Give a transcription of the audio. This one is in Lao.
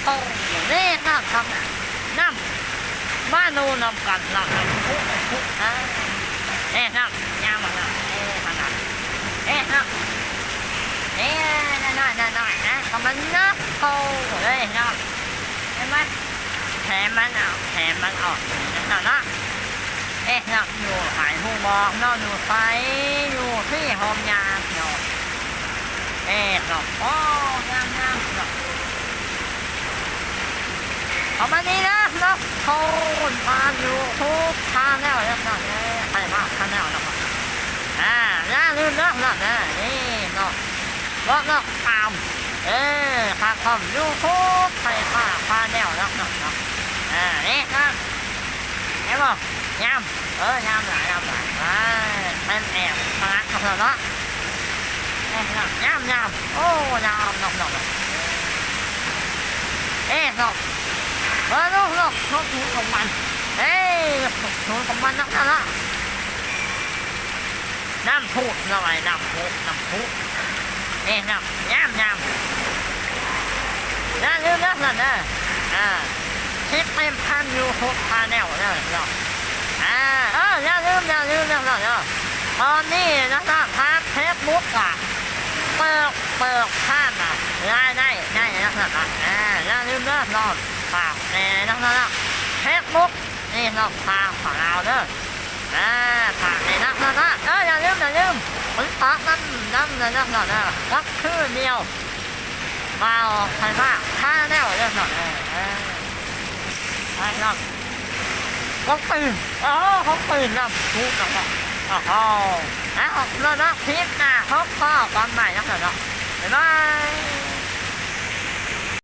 ເອົາເດ້ເນາະ ນ້ຳ ມາດູນຳກັນເນາະ ເອີ ເນາະ ຍາມເນາະ ເອີ ຂະໜາດ ເອີ ເນາະ ເອີ ນ້ອຍໆ ນ້ອຍໆ ນະ ກໍມັນເນາະ ໂອ້ ເອີ ເນາະ ເຫັນບໍ່ ແຖມມັນອອກ ແຖມມັນອອກເນາະ ເອີ ເນາະ ຢູ່ໃສຮູ້ບໍ່ເນາະ ຢູ່ໃສ ຢູ່ທີ່ໂຮມຍາເນາະ ເອີ ເນາະ ໂອ້ ງາມໆ ເນາະ. ປະມານນີ້ເດີເນາະ ໂທນຜ່ານ YouTube Channel ເດີເນາະ ໄປມາ Channel ເນາະ ອ່າ ຢ່າລືມເດີເນາະ ນີ້ເນາະ ເນາະ ເນາະ ຕາມ ເອີ ພາຄອມ YouTube ໄປມາ Channel ເນາະ ເນາະ ອ່າ ນີ້ເນາະ ເຫັນບໍ່? ຍາມ ເອີ ຍາມຫຼາຍ ຍາມຫຼາຍ ເອີ ເຕັມແອບພະລັກເນາະ ເນາະ ຍາມ ຍາມ ໂອ້ ຍາມ ເນາະ ເນາະ ເນາະ ເອີ ເນາະ ເບິ່ງດູເນາະ ເນາະ ຂອງມັນ ເອີ ຂອງມັນເນາະ ເນາະ ນ້ຳພຸເນາະ ນ້ຳພຸ ນ້ຳພຸ ເອີ ເນາະ ຍາມ ຍາມ ຢ່າລືມເດີເນາະ ເອີ ເອີ ຄລິບເຕັມຜ່ານ YouTube Channel ເດີເນາະ ອ່າ ເອີ ຢ່າລືມ ຢ່າລືມເດີເນາະ ເອີ ຕອນນີ້ເນາະ ທາງ Facebook ກະເປີດ ເປີດຜ່ານລາຍໄດ້ ໄດ້ເນາະ ອ່າ ຢ່າລືມເດີເນາະ ຝາກແດ່ເນາະ Facebook ນີ້ເນາະ ພາສາລາວເດີ ອ່າ ຝາກແດ່ເນາະ ເອີ ຢ່າລືມ ຢ່າລືມ ຕິດຕາມນຳ ນຳເດີເນາະ ກັບຄືດຽວ ບ່າວໄພຟ້າ Channel ເດີເນາະ ເອີ ເອີ ໄປເນາະ ກົດຕື່ມ ໂອ້ ກົດຕື່ມນຳ ຖືກແລ້ວເນາະ ໂອ້ໂຫ ເອົາ ເນາະ ຄລິບໜ້າພົບພໍ້ກັນໃໝ່ເນາະ ເນາະ ບາຍບາຍ.